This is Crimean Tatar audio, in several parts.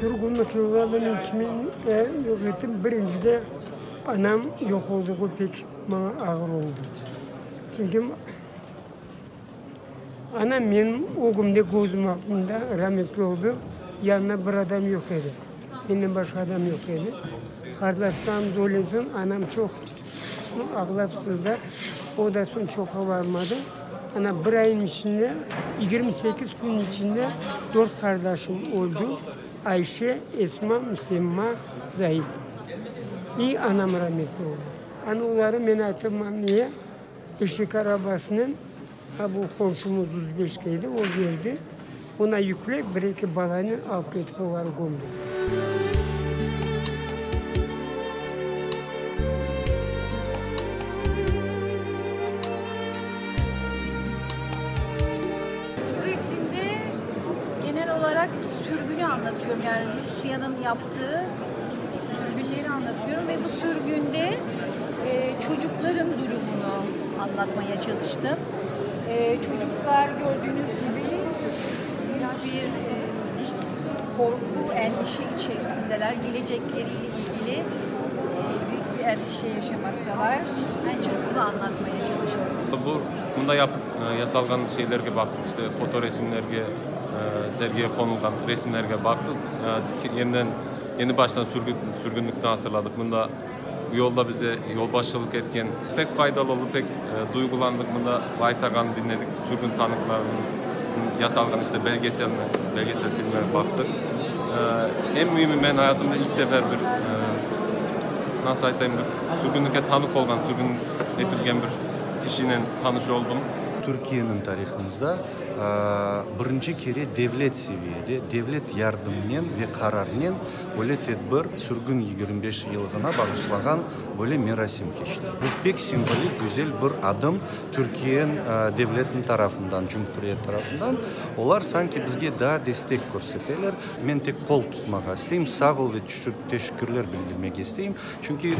Sürgünlik yıllarında men kimin yoq ettim, birincide anam yoq oldığı pek maña ağır oldı. Çünki anam menim ögümde, közüm aldında rametli oldı, yanında bir adam yoq edi, menden başqa adam yoq edi. Qardaşlarımız ölgen soñ anam çoq ağlap sızlap, o da soñ çoqqa barmadı. Ana bir aynıñ içinde, 28 kün içinde dört qardaşım öldi, Ayşe, Esma, Müsemma, Zaid. İ anam rametli oldı. Ana oları men aytırmam niye, eşek arabasınen, ha bu qomşumız Uzbeşke edi, o keldi, ona yüklep bir-eki balanen alıp ketip oları kömdi. Bu resimde genel olarak sürgünü anlatıyorum. Yani Rusya'nın yaptığı sürgünleri anlatıyorum ve bu sürgünde e, çocukların durumunu anlatmaya çalıştım. E, çocuklar gördüğünüz gibi büyük bir e, korku, endişe içerisindeler. Gelecekleriyle ilgili e, büyük bir endişe yaşamaktalar. En çok bunu anlatmaya çalıştım. Bu bunda yap, e, yasalğan şeylerge baqtıq, işte fotoresimlerge, e, sergiye qonulğan resimlerge baqtıq. E, yeniden yeni baştan sürgün, sürgünlikni hatırladıq. Bunda yolda bize yolbaşçılıq etken pek faydalı oldı, pek e, duygulandıq. Bunda Vahit ağanı diñledik, sürgün tanıqlarınıñ yasalğan işte belgeselini, belgesel filmlerine baqtıq. E, eñ müimi men hayatımda ilk sefer bir e, nasıl aytayım bir sürgünlikke tanıq olğan, sürgün etilgen bir kişinen tanış oldum. Türkiyeniñ tarihımızda birinci kere devlet seviyede, devlet yardımınen ve qararınen böyle tedbir, sürgün 25 yıllığına bağışlağan böyle merasim keçti. Bu pek simvolik, güzel bir adım Türkiye devletiniñ tarafından, cumhuriyet tarafından. Olar sanki bizge daa destek körseteler. Men tek qol tutmağa isteyim, sağ ol ve teşekkürler bildirmege isteyim. Çünki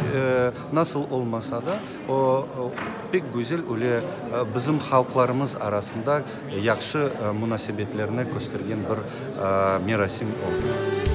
nasıl olmasa da, o, pek güzel öyle bizim halqlarımız arasında yahşı munasebetlerni köstergen bir merasim oldı.